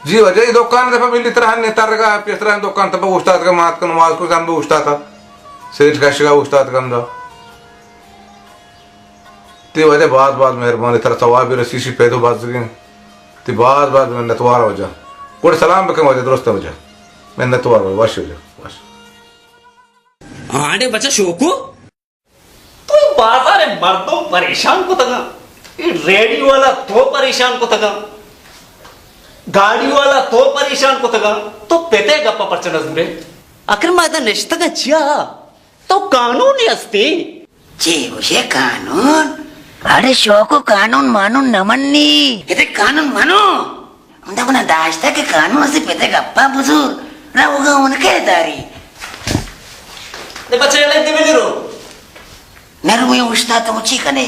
جی واجہ، اے دکان دپا ملی ترا ہن ترگا، پیسرا دکان تپا اوشتاتگا، مات کن نماز کو زن بہ اوشتاتا، سیٹ کشگا اوشتاتگا ہمدا۔ تی واجہ باز باز مہربانی، ترا ثواب رسی، شی پیدو بزگیں۔ تی باز باز منتوار واجہ۔ گڑ سلام بکن واجہ، درست واجہ۔ منتوار واجہ، وش واجہ، وش۔ آنڈے بچہ شوکو۔ تو اے بازار ءِ مردم پریشان کتگاں، اے ریڑی والا تو پریشان کتگاں، گاڑی والا تو پریشان کتگاں، تو پت ءِ گپ ءَ پرچہ نہ زورے؟ آخر ما ادا نشتگاں چیا؟ تو قانون ہستی؟ چی گوشے قانون؟ اڑے شوکو، قانون مانون نہ منی۔ کتے قانون منو؟ ہمدا گنا داشتہ کہ قانون سے پتے گپا بزور، روگا ان کے داری۔ دے بچے لے دے ملے رو۔ نہ روئے اوشتا تو چی کنے؟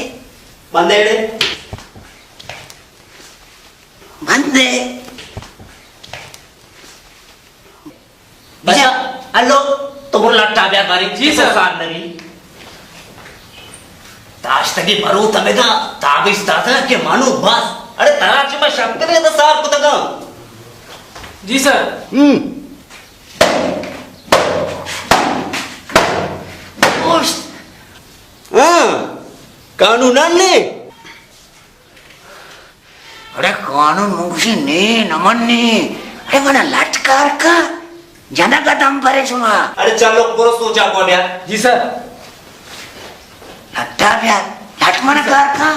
بندے ڑے۔ بندے۔ بچا، الو، تو برو لٹا بیار باری۔ جی سر۔ سار نبی۔ داشتگی برو تمدا، تابش داتا کہ منو بس۔ اڑے ترا چی ما شکر ہے تو سار کتگا۔ جی سر۔ ہم۔ اوشت۔ ہاں، قانون نے۔ اڑے قانون من گوشی نے نہ منی۔ اڑے منا لٹ کار کا۔ جنگ ءَ دم برے شما۔ اڑے چلو برو سوچا کو بیا۔ جی سر۔ لٹا بیا۔ لٹ منا کار کا۔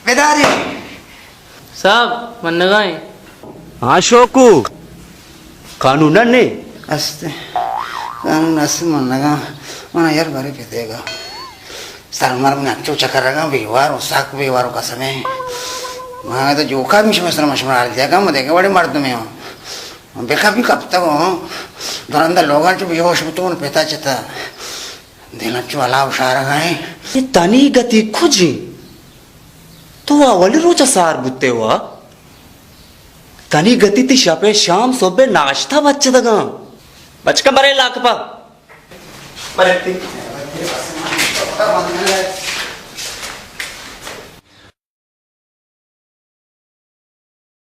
بدارے۔ صاحب، منگا ایں۔ ہاں شوکو، قانون نے؟ است۔ قانون است منگا۔ منا یار بارے پہ دیگا۔ سر مر من انچو چکر رگا، بیوار و ساک بیوار و قسمے۔ ما تو جو کا مش مسر مشمار دیگا، ما دیگا بڑے مردمے ہوں۔ بکا بھی کپتگ ہوں۔ درندہ لوگاں چو بیہوش بتون پتا چتا۔ دل انچو ہلاو شارگا ایں۔ اے تنی گتی کجیں؟ تو اولی روچ ءَ سار بوتے وا؟ تنی گتی تی شپ ءَ شام صبح ءَ ناشتہ بچ دگاں۔ بچکا برے لاکپا۔ برے تی۔